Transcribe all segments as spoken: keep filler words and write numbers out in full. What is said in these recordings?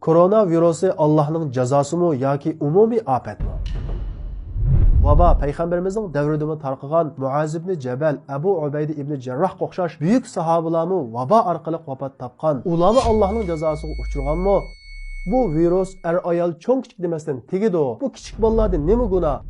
كورونا ۋىرۇسى ئاللاھنىڭ جازاسىمۇ ياكى ئومۇمىي ئاپەتمۇ؟ ۋابا پەيغەمبىرىمىزنىڭ دەۋرىدىمۇ تارقىغان مۇئاز ئىبنى جەبەل، ئەبۇ ئۇبەيدە ئىبنى جەرراھقا ئوخشاش بۈيۈك ساھابىلارمۇ ۋابا ئارقىلىق ۋاپات تاپقان. ئۇلارمۇ ئاللاھنىڭ جازاسىغا ئۇچرىغانمۇ؟ بۇ ۋىرۇس ئەر-ئايال، چوڭ-كىچىك دېمەستىن تېگىدۇ. بۇ كىچىك بالىلاردا نېمە گۇناھ؟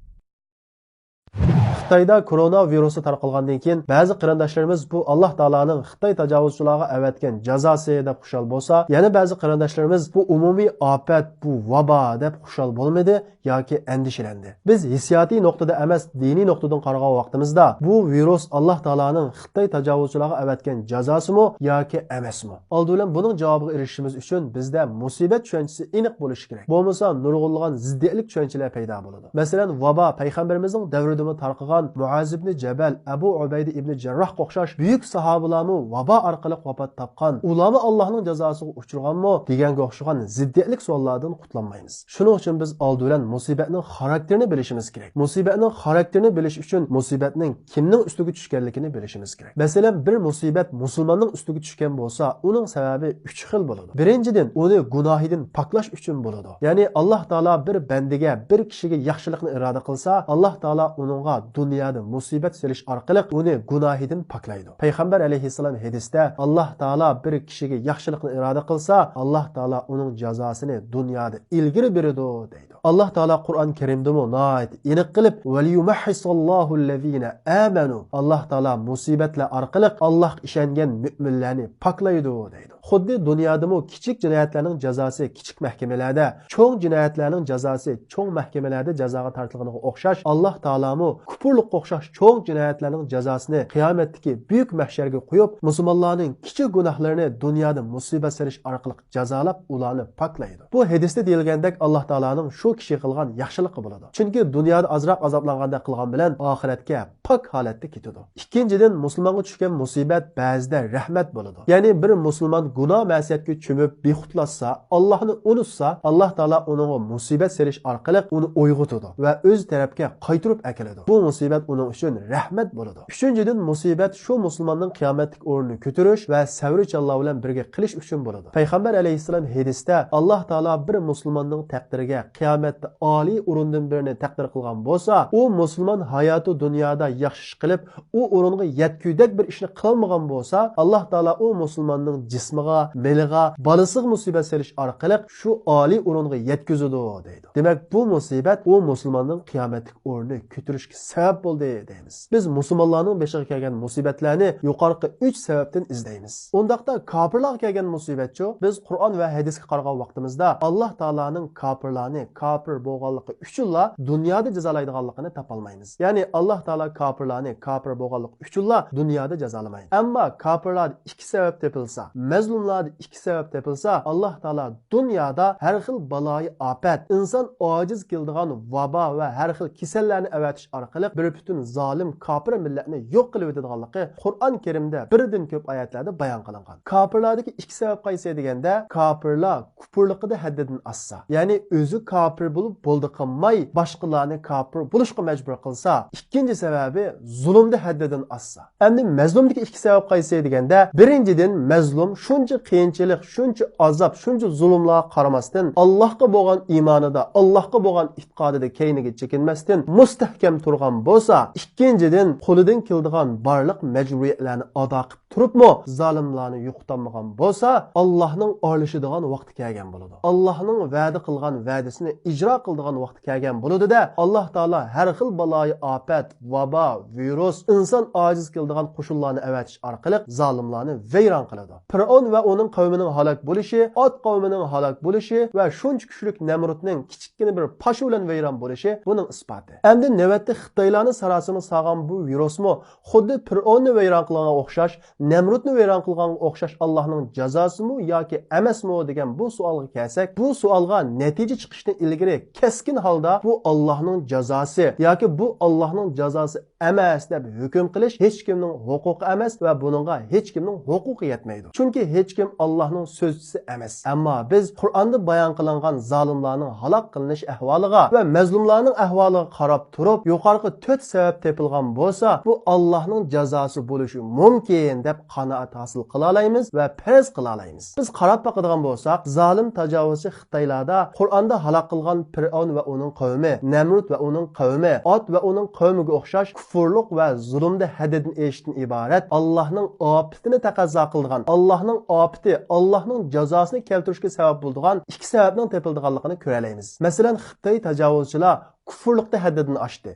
خىتايدا كورونا ۋىرۇسى تارقالغاندىن كېيىن، بەزى قېرىنداشلىرىمىز بۇ ئاللاھ تائالانىڭ خىتاي تاجاۋۇزچىلارغا ئەۋەتكەن جازاسى دەپ خۇشال بولسا، يەنە بەزى قېرىنداشلىرىمىز بۇ ئومۇمىي ئاپەت، بۇ ۋابا دەپ خۇشال بولمىدى ياكى ئەندىشىلەندى. بىز ھېسسىياتىي نۇقتىدا ئەمەس، دىنىي نۇقتىدىن قارىغان ۋاقتىمىزدا، بۇ ۋىرۇس ئاللاھ تائالانىڭ خىتاي تاجاۋۇزچىلارغا ئەۋەتكەن جازاسىمۇ ياكى ئەمەسمۇ؟ ئالدى بىلەن بۇنىڭ جاۋابىغا ئېرىشىشىمىز ئۈچۈن بىزدە مۇسىبەت چۈشەنچىسى ئېنىق بولۇشى كېرەك. بولمىسا نۇرغۇنلىغان زىددىيەتلىك چۈشەنچىلەر پەيدا بولىدۇ. مەسىلەن، ۋابا پەيغەمبىرىمىزنىڭ دەۋرىدىمۇ تارقىغان مۇئاز ئىبنى جەبەل، ئەبۇ ئۇبەيدە ئىبنى جەرراھقا ئوخشاش بۈيۈك ساھابىلارمۇ ۋابا ئارقىلىق ۋاپات تاپقان. ئۇلارمۇ ئاللاھنىڭ جازاسىغا ئۇچرىغانمۇ؟ دېگەنگە ئوخشىغان زىددىيەتلىك سوئاللاردىن قۇتۇلالمايمىز. شۇنىڭ ئۈچۈن بىز ئالدى بىلەن مۇسىبەتنىڭ خاراكتېرىنى بىلىشىمىز كېرەك. مۇسىبەتنىڭ خاراكتېرىنى بىلىش ئۈچۈن مۇسىبەتنىڭ كىمنىڭ ئۈستىگە چۈشكەنلىكىنى بىلىشىمىز كېرەك. مەسىلەن، بىر مۇسىبەت مۇسۇلماننىڭ ئۈستىگە چۈشكەن بولسا، ئۇنىڭ سەۋەبى ئۈچ خىل بولىدۇ. بىرىنچىدىن، ئۇنى گۇناھىدىن پاكلاش ئۈچۈن بولىدۇ. يەنى ئاللاھ تائالا بىر بەندىگە، بىر كىشىگە ياخشىلىقنى ئىرادە قىلسا، ئاللاھ تائالا ئۇنىڭغا دۇنيادا مۇسىبەت سېلىش ئارقىلىق ئۇنى گۇناھىدىن پاكلايدۇ. پەيغەمبەر ئەلەيھىسسالام ھەدىستە، ئاللاھ تائالا بىر كىشىگە ياخشىلىقنى ئىرادە قىلسا، ئاللاھ تائالا ئۇنىڭ جازاسىنى دۇنيادا ئىلگىرى بېرىدۇ، دەيدۇ. ئاللاھ تائالا قۇرئان كەرىمدىمۇ ناھايىتى ئېنىق قىلىپ، ۋەليۇمەھھىساللاھۇللەزىنە ئامەنۇ، ئاللاھ تائالا مۇسىبەتلەر ئارقىلىق ئاللاھقا ئىشەنگەن مۆمىنلەرنى پاكلايدۇ، دەيدۇ. خۇددى دۇنيادىمۇ كىچىك جىنايەتلەرنىڭ جازاسى كىچىك مەھكىمىلەردە، چوڭ جىنايەتلەرنىڭ جازاسى چوڭ مەھكىمىلەردە جازاغا تارتىلغىنىغا ئوخشاش، ئاللاھ تائالامۇ كۇپۇرلۇققا ئوخشاش چوڭ جىنايەتلەرنىڭ جازاسىنى قىيامەتتىكى بۈيۈك مەھشەرگە قويۇپ، مۇسۇلمانلارنىڭ كىچىك گۇناھلىرىنى دۇنيادا مۇسىبەت سېلىش ئارقىلىق جازالاپ، ئۇلارنى پاكلايدۇ. بۇ ھەدىستە دېيىلگەندەك، ئاللاھ تائالانىڭ شۇ كىشىگە قىلغان ياخشىلىقى بولىدۇ. چۈنكى دۇنيادا ئازراق ئازابلانغاندەك قىلغان بىلەن ئاخىرەتكە پاك ھالەتتە كېتىدۇ. ئىككىنچىدىن، مۇسۇلمانغا چۈشكەن مۇسىبەت بەزىدە رەھمەت بولىدۇ. يەنى بىر مۇسۇلمان گۇناھ مەسىيەتكە چۆمۈپ بىخۇدلاشسا، ئاللاھنى ئۇنتۇسا، ئاللاھ تائالا ئۇنىڭغا مۇسىبەت سېلىش ئارقىلىق ئۇنى ئويغىتىدۇ ۋە ئۆز تەرەپكە قايتۇرۇپ ئەكېلىدۇ. بۇ مۇسىبەت ئۇنىڭ ئۈچۈن رەھمەت بولىدۇ. ئۈچىنچىدىن، مۇسىبەت شۇ مۇسۇلماننىڭ قىيامەتلىك ئورنىنى كۆتۈرۈش ۋە سەۋرچانلار بىلەن بىرگە قىلىش ئۈچۈن بولىدۇ. پەيغەمبەر ئەلەيھىسسالام ھەدىستە، ئاللاھ تائالا بىر مۇسۇلماننىڭ تەقدىرىگە قىيامەتتە ئالىي ئورۇندىن بىرنى تەقدىر قىلغان بولسا، ئۇ مۇسۇلمان ھاياتى دۇنيادا ياخشى ئىش قىلىپ، ئۇ ئورۇنغا يەتكۈدەك بىر ئىشنى قىلالمىغان بولسا، ئاللاھ تائالا ئۇ مۇسۇلماننىڭ جىسمىغا، مېلىغا، بالىسىغا مۇسىبەت سېلىش ئارقىلىق شۇ ئالىي ئورۇنغا يەتكۈزىدۇ، دەيدۇ. دېمەك، بۇ مۇسىبەت ئۇ مۇسۇلماننىڭ قىيامەتلىك ئورنىنى كۆتۈرۈشكە سەۋەب بولدى، دەيمىز. بىز مۇسۇلمانلارنىڭ بېشىغا كەلگەن مۇسىبەتلەرنى يۇقىرىقى ئۈچ سەۋەبتىن ئىزدەيمىز. ئۇنداقتا كاپىرلارغا كەلگەن مۇسىبەتچۇ؟ بىز قۇرئان ۋە ھەدىسكە قارىغان ۋاقتىمىزدا، ئاللاھ تائالانىڭ كاپىرلارنى كاپىر بولغانلىقى ئۈچۈنلا دۇنيادا جازالايدىغانلىقىنى تاپالمايمىز. يەنى ئاللاھ تائالا كاپىرلارنى كاپىر بولغانلىقى ئۈچۈنلا دۇنيادا جازالىمايدۇ. ئەمما كاپىرلاردا ئىككى سەۋەب تېپىلسا، مەزلۇملاردا ئىككى سەۋەب تېپىلسا، ئاللاھ تائالا دۇنيادا ھەر خىل بالايىئاپەت، ئىنسان ئاجىز كېلىدىغان ۋابا ۋە ھەر خىل كېسەللەرنى ئەۋەتىش ئارقىلىق بىر پۈتۈن زالىم كاپىر مىللەتنى يوق قىلىۋېتىدىغانلىقى قۇرئان كەرىمدە بىردىن كۆپ ئايەتلەردە بايان قىلىنغان. كاپىرلاردىكى ئىككى سەۋەب قايسى دېگەندە، كاپىرلار كۇپۇرلۇقىدا ھەددىدىن ئاشسا، يەنى ئۆزى كاپىر بولۇپ بولدى قىلماي، باشقىلارنى كاپىر بولۇشقا مەجبۇر قىلسا. ئىككىنچى سەۋەبى، زۇلۇمدا ھەددىدىن ئاشسا. ئەمدى مەزلۇمدىكى ئىككى سەۋەب قايسى دېگەندە، بىرىنچىدىن، مەزلۇم شۇنچە قىيىنچىلىق، شۇنچە ئازاب، شۇنچە زۇلۇملارغا قارىماستىن، ئاللاھقا بولغان ئىمانىدا، ئاللاھقا بولغان ئېتىقادىدا كەينىگە چېكىنمەستىن، مۇستەھكەم تۇرغان بولسا، ئىككىنچىدىن، قولىدىن كېلىدىغان بارلىق مەجبۇرىيەتلەرنى ئادا قىلىپ تۇرۇپمۇ، زالىملارنى يوقىتالمىغان بولسا، ئاللاھنىڭ ئارىلىشىدىغان ۋاقتى كەلگەن بولىدۇ. ئاللاھنىڭ ۋەدە قىلغان ۋەدىسىنى ئىجرا قىلىدىغان ۋاقتى كەلگەن بولىدۇ-دە، ئاللاھ تائالا ھەر خىل بالايىئاپەت، ۋابا، ۋىرۇس، ئىنسان ئاجىز كېلىدىغان قوشۇنلارنى ئەۋەتىش ئارقىلىق زالىملارنى ۋەيران قىلىدۇ. پىرئون ۋە ئۇنىڭ قەۋمىنىڭ ھالاك بولۇشى، ئاد قەۋمىنىڭ ھالاك بولۇشى ۋە شۇنچە كۈچلۈك نەمرۇتنىڭ كىچىككىنە بىر پاشا بىلەن ۋەيران بولۇشى بۇنىڭ ئىسپاتى. ئەمدى نۆۋەتتە خىتايلارنى ساراسىما سالغان بۇ ۋىرۇسمۇ خۇددى پىرئوننى ۋەيران قىلغانغا ئوخشاش، نەمرۇتنى ۋەيران قىلغانغا ئوخشاش ئاللاھنىڭ جازاسىمۇ ياكى ئەمەسمۇ دېگەن بۇ سوئالغا كەلسەك، بۇ سوئالغا نەتىجە چىقىشتىن ئىلگىرى كەسكىن ھالدا بۇ ئاللاھنىڭ جازاسى ياكى بۇ ئاللاھنىڭ جازاسى ئەمەس دەپ ھۆكۈم قىلىش ھېچكىمنىڭ ھوقۇقى ئەمەس ۋە بۇنىڭغا ھېچكىمنىڭ ھوقۇقى يەتمەيدۇ. چۈنكى ھېچكىم ئاللاھنىڭ سۆزچىسى ئەمەس. ئەمما بىز قۇرئاندا بايان قىلىنغان زالىملارنىڭ ھالاك قىلىنىش ئەھۋالىغا ۋە مەزلۇملارنىڭ ئەھۋالىغا قاراپ تۇرۇپ، يۇقىرىقى تۆت سەۋەب تېپىلغان بولسا، بۇ ئاللاھنىڭ جازاسى بولۇشى مۇمكىن دەپ قانائەت ھاسىل قىلالايمىز ۋە پەرەز قىلالايمىز. بىز قاراپ باقىدىغان بولساق، زالىم تاجاۋۇزچى خىتايلاردا قۇرئاندا ھالاك قىلغان پىرئەۋن ۋە ئۇنىڭ قەۋمى، نەمرۇت ۋە ئۇنىڭ قەۋمى، ئاد ۋە ئۇنىڭ قەۋمىگە ئوخشاش كۇفۇرلۇق ۋە زۇلۇمدا ھەددىدىن ئېشىشتىن ئىبارەت، ئاللاھنىڭ ئاپىتىنى تەقەززا قىلىدىغان، ئاللاھنىڭ ئاپىتى، ئاللاھنىڭ جازاسىنى كەلتۈرۈشكە سەۋەب بولىدىغان ئىككى سەۋەبنىڭ تېپىلىدىغانلىقىنى كۆرەلەيمىز. مەسىلەن، خىتاي تاجاۋۇزچىلار كۇفۇرلۇقتا ھەددىدىن ئاشتى.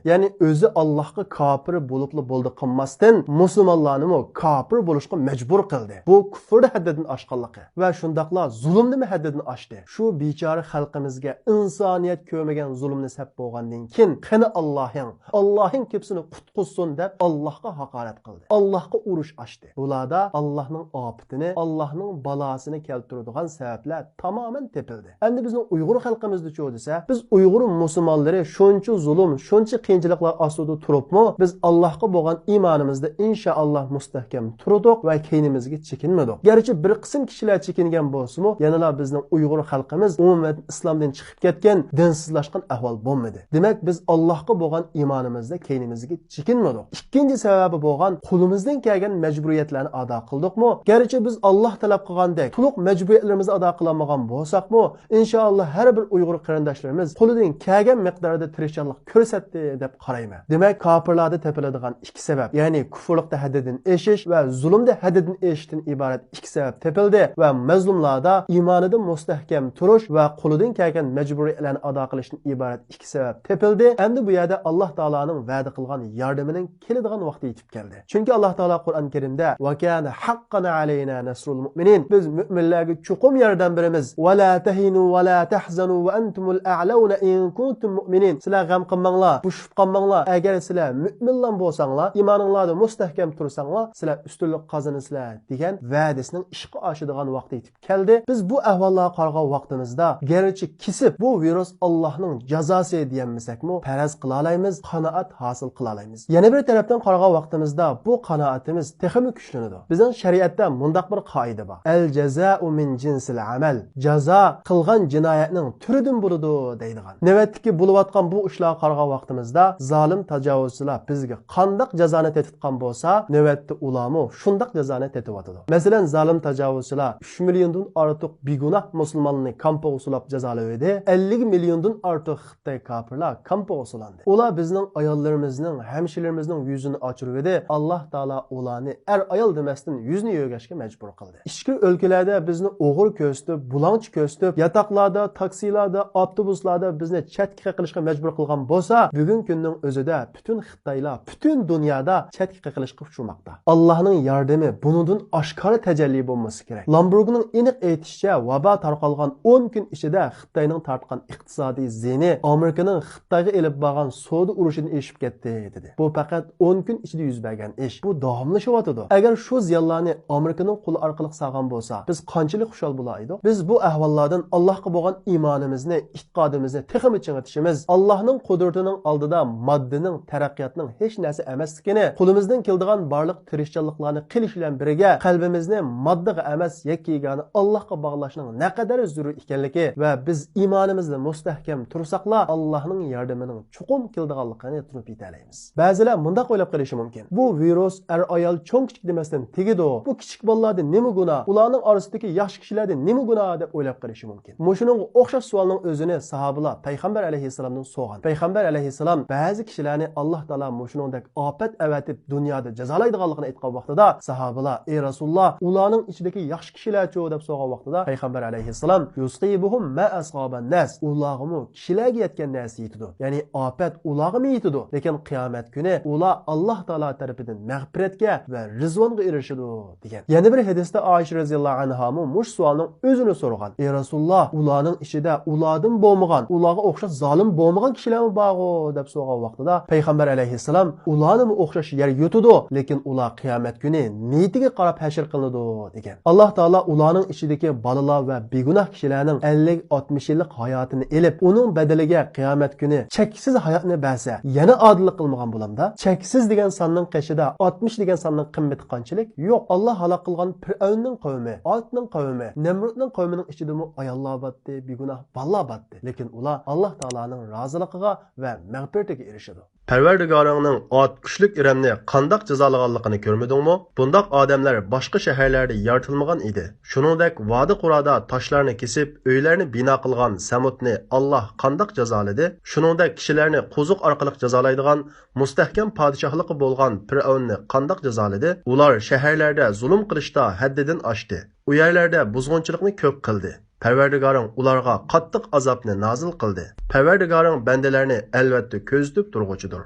يەنى ئۆزى ئاللاھقا كاپىر بولۇپلا بولدى قىلماستىن، مۇسۇلمانلارنىمۇ كاپىر بولۇشقا مەجبۇر قىلدى. بۇ كۇفۇردا ھەددىدىن ئاشقانلىقى ۋە شۇنداقلا زۇلۇمدىمۇ ھەددىدىن ئاشتى. شۇ بىچارە خەلقىمىزگە ئىنسانىيەت كۆرمىگەن زۇلۇمنى سەپ بولغاندىن كېيىن، قېنى ئاللاھىڭ، ئاللاھىڭ كېپىسىنى قۇتقۇزسۇن دەپ ئاللاھقا ھاقارەت قىلدى. ئاللاھقا ئۇرۇش ئاچتى. بۇلاردا ئاللاھنىڭ ئاپىتىنى، ئاللاھنىڭ بالاسىنى كەلتۈرىدىغان سەۋەبلەر تامامەن تېپىلدى. ئەمدى بىزنىڭ ئۇيغۇر خەلقىمىزدىچۇ دېسە، بىز ئۇيغۇر مۇسۇلمانلىرى شۇنچە زۇلۇم، شۇنچە قىيىنچىلىقلار ئاستىدا تۇرۇپمۇ، بىز ئاللاھقا بولغان ئىمانىمىزدا ئىنشائاللاھ مۇستەھكەم تۇردۇق ۋە كەينىمىزگە چېكىنمىدۇق. گەرچە بىر قىسىم كىشىلەر چېكىنگەن بولسىمۇ، يەنىلا بىزنىڭ ئۇيغۇر خەلقىمىز ئومۇمەن ئىسلامدىن چىقىپ كەتكەن، دىنسىزلاشقان ئەھۋال بولمىدى. دېمەك، بىز ئاللاھقا بولغان ئىمانىمىزدا كەينىمىزگە چېكىنمىدۇق. ئىككىنچى سەۋەبى بولغان، قولىمىزدىن كەلگەن مەجبۇرىيەتلەرنى ئادا قىلدۇقمۇ؟ گەرچە بىز ئاللاھ تەلەپ قىلغاندەك تولۇق مەجبۇرىيەتلىرىمىزنى ئادا قىلالمىغان بولساقمۇ، ئىنشائاللاھ ھەر بىر ئۇيغۇر قېرىنداشلىرىمىز قولىدىن كەلگەن مىقداردا تىرىشچانلىق كۆرسەتتى دەپ قارايمەن. دېمەك، كاپىرلاردا تېپىلىدىغان ئىككى سەۋەب، يەنى كۇفۇرلۇقتا ھەددىدىن ئېشىش ۋە زۇلۇمدا ھەددىدىن ئېشىشتىن ئىبارەت ئىككى سەۋەب تېپىلدى ۋە مەزلۇملاردا ئىمانىدا مۇستەھكەم تۇرۇش ۋە قولىدىن كەلگەن مەجبۇرىيەتلەرنى ئادا قىلىشتىن ئىبارەت ئىككى سەۋەب تېپىلدى. ئەمدى بۇ يەردە ئاللاھ تائالانىڭ ۋەدە قىلغان ياردىمىنىڭ كېلىدىغان ۋاقتى يېتىپ كەلدى. چۈنكى ئاللاھ تائالا قۇرئان كەرىمدە، «ۋە كانە ھەققەن ئەلەينا نەسرۇل مۇئمىنىن»، بىز مۆمىنلەرگە چوقۇم ياردەم بېرىمىز. «ۋە لا تەھىنۇ ۋە لا تەھزەنۇ ۋە ئەنتۇمۇل ئەئلەۋنە ئىن كۇنتۇم مۇئمىنىن»، سىلەر غەم قىلماڭلار، بوشىشىپ قالماڭلار، ئەگەر سىلەر مۆمىنلار بولساڭلار، ئىمانىڭلاردا مۇستەھكەم تۇرساڭلار، سىلەر ئۈستۈنلۈك قازىنىسىلەر، دېگەن ۋەدىسىنىڭ ئىشقا ئاشىدىغان ۋاقتى يېتىپ كەلدى. بىز بۇ ئەھۋاللارغا قارىغان ۋاقتىمىزدا، گەرچە كېسىپ بۇ ۋىرۇس ئاللاھنىڭ جازاسى دېيەلمىسەكمۇ، پەرەز قىلالايمىز، قانائەت ھاسىل قىلالايمىز. يەنە بىر تەرەپتىن قارىغان ۋاقتىمىزدا، بۇ قانائىتىمىز تېخىمۇ كۈچلىنىدۇ. بىزنىڭ شەرىئەتتە مۇنداق بىر قائىدە بار: «ئەل جازائۇ مىن جىنسىل ئەمەل»، جازا قىلغان جىنايەتنىڭ تۈرىدىن بولىدۇ، دەيدىغان. نۆۋەتتىكى بولۇۋاتقان بۇ ئىشلارغا قارىغان ۋاقتىمىزدا، زالىم تاجاۋۇزچىلار بىزگە قانداق جازانى تېتىتقان بولسا، نۆۋەتتە ئۇلارمۇ شۇنداق جازانى تېتىۋاتىدۇ. مەسىلەن، زالىم تاجاۋۇزچىلار ئۈچ مىليوندىن ئارتۇق بىگۇناھ مۇسۇلماننى كامپىغا سولاپ جازالىۋىدى، ئەللىك مىليوندىن ئارتۇق خىتاي كاپىرلار كامپىغا سولاندى. ئۇلار بىزنىڭ ئاياللىرىمىزنىڭ، ھەمشىرىلىرىمىزنىڭ يۈزىنى ئاچۇرۇۋىدى، ئاللاھ تائالا ئۇلارنى ئەر-ئايال دېمەستىن يۈزنى يۆگەشكە مەجبۇر قىلدى. ئىچكىرى ئۆلكىلەردە بىزنى ئوغرى كۆرسىتىپ، بۇلاڭچى كۆرسىتىپ، ياتاقلاردا، تاكسىلاردا، ئاپتوبۇسلاردا بىزنى چەتكە قېقىلىشقا مەجبۇر قىلغان بولسا، بۈگۈنكى كۈننىڭ ئۆزىدە پۈتۈن خىتايلار پۈتۈن دۇنيادا چەتكە قېقىلىشقا ئۇچرىماقتا. ئاللاھنىڭ ياردىمى بۇنىڭدىن ئاشكارا تەجەللى بولمىسا كېرەك. لامبورگنىڭ ئېنىق ئېيتىشىچە، ۋابا تارقالغان ئون كۈن ئىچىدە خىتاينىڭ تارتقان ئىقتىسادىي زىيىنى ئامېرىكىنىڭ خىتايغا ئېلىپ بارغان سودا ئۇرۇشىدىن ئېشىپ كەتتى، دېدى. بۇ پەقەت ئون كۈن ئىچىدە يۈز بەرگەن ئىش. بۇ داۋاملىشىۋاتىدۇ. ئەگەر شۇ زىيانلارنى ئامېرىكىنىڭ قولى ئارقىلىق سالغان بولسا، بىز قانچىلىك خۇشال بولايدۇق؟ بىز بۇ ئەھۋاللاردىن ئاللاھقا بولغان ئىمانىمىزنى، ئېتىقادىمىزنى تېخىمۇ چىڭىتىشىمىز، ئاللاھنىڭ قۇدرىتىنىڭ ئالدىدا ماددىنىڭ، تەرەققىياتنىڭ ھېچ نەرسە ئەمەسلىكىنى، قولىمىزدىن كېلىدىغان بارلىق تىرىشچانلىقلارنى قىلىش بىلەن بىرگە، قەلبىمىزنى ماددىغا ئەمەس، يەككە يېگانە ئاللاھقا باغلاشنىڭ نەقەدەر زۆرۈر ئىكەنلىكى ۋە بىز ئىمانىمىزدا مۇستەھكەم تۇرساقلا، ئاللاھنىڭ ياردىمىنىڭ چوقۇم كېلىدىغانلىقىنى تونۇپ يېتەلەيمىز. بەزىلەر مۇنداق ئويلاپ قېلىشى مۇمكىن: «بۇ ۋىرۇس ئەر-ئايال، چوڭ-كىچىك دېمەستىن تېگىدۇ. بۇ كىچىك بالىلاردىن نېمە گۇناھ؟ ئۇلارنىڭ ئارىسىدىكى ياخشى كىشىلەردىن نېمە گۇناھ؟» دەپ ئويلاپ قېلىشى مۇمكىن. مۇشۇنىڭغا ئوخشاش سوئالنىڭ ئۆزىنى ساھابىلار پەيغەمبەر ئەلەيھىسسالامدىن سورىغان. پەيغەمبەر ئەلەيھىسسالام بەزى كىشىلەرنى ئاللاھ تائالا مۇشۇنىڭدەك ئاپەت ئەۋەتىپ، دۇنيادا جازالايدىغانلىقىنى ئېيتقان ۋاقتىدا، ساھابىلار: «ئەي رەسۇلاللاھ، ئۇلارنىڭ ئىچىدىكى ياخشى كىشىلەرچۇ؟» دەپ سورىغان ۋاقتىدا، پەيغەمبەر ئەلەيھىسسالام: «يۇسىبۇھۇم ما ئەسابەن ناس»، ئۇلارغىمۇ كىشىلەرگە يەتكەن نەرسە يېتىدۇ. يەنى ئاپەت ئۇلارغىمۇ يېتىدۇ، لېكىن قىيامەت كۈنى ئۇلار ئاللاھ تائالا تەرىپىدىن مەغپىرەتكە ۋە رىزۋانغا ئېرىشىدۇ، دېگەن. يەنە بىر ھەدىستە ئائىشە رەزىياللاھۇ ئەنھامۇ مۇشۇ سوئالنىڭ ئۆزىنى سورىغان. «ئەي رەسۇلاللاھ، ئۇلارنىڭ ئىچىدە ئۇلاردىن بولمىغان، ئۇلارغا ئوخشاش زالىم بولمىغان كىشىلەرمۇ بارغۇ؟» دەپ سورىغان ۋاقتىدا، پەيغەمبەر ئەلەيھىسسالام: «ئۇلارنىمۇ ئوخشاش يەر يۇتىدۇ، لېكىن ئۇلار قىيامەت كۈنى نىيىتىگە قاراپ ھەشر قىلىنىدۇ» دېگەن. ئاللاھ تائالا ئۇلارنىڭ ئىچىدىكى بالىلار ۋە بىگۇناھ كىشىلەرنىڭ ئەللىك، ئاتمىش يىللىق ھاياتىنى ئېلىپ، ئۇنىڭ بەدىلىگە قىيامەت كۈنى چەكسىز ھاياتنى بەرسە، يەنە ئادىللىق قىلمىغان بولامدا؟ چەكسىز دېگەن ساننىڭ قېشىدا ئاتمىش دېگەن ساننىڭ قىممىتى قانچىلىك؟ يوق. ئاللاھ ھالاك قىلغان پىرئەۋننىڭ قەۋمى، ئادنىڭ قەۋمى، نەمرۇتنىڭ قەۋمىنىڭ ئىچىدىمۇ ئاياللار باتتى، بىگۇناھ بالىلار باتتى. لېكىن ئۇلار ئاللاھ تائالانىڭ رازىلىقىغا ۋە مەغپىرىتىگە ئېرىشىدۇ. پەرۋەردىگارىڭنىڭ ئات كۈچلۈك ئىرەمنى قانداق جازالىغانلىقىنى كۆرمىدىڭمۇ؟ بۇنداق ئادەملەر باشقا شەھەرلەردە يارىتىلمىغان ئىدى. شۇنىڭدەك ۋادى قۇرادا تاشلارنى كېسىپ، ئۆيلەرنى بىنا قىلغان سەمۇدنى ئاللاھ قانداق جازالىدى؟ شۇنىڭدەك كىشىلەرنى قوزۇق ئارقىلىق جازالايدىغان مۇستەھكەم پادىشاھلىقى بولغان پىرئەۋننى قانداق جازالىدى؟ ئۇلار شەھەرلەردە زۇلۇم قىلىشتا ھەددىدىن ئاشتى. ئۇ يەرلەردە بۇزغۇنچىلىقنى كۆپ قىلدى. پەرۋەردىگارىڭ ئۇلارغا قاتتىق ئازابنى نازىل قىلدى. پەرۋەردىگارىڭ بەندىلەرنى ئەلۋەتتە كۆزىتىپ تۇرغۇچىدۇر.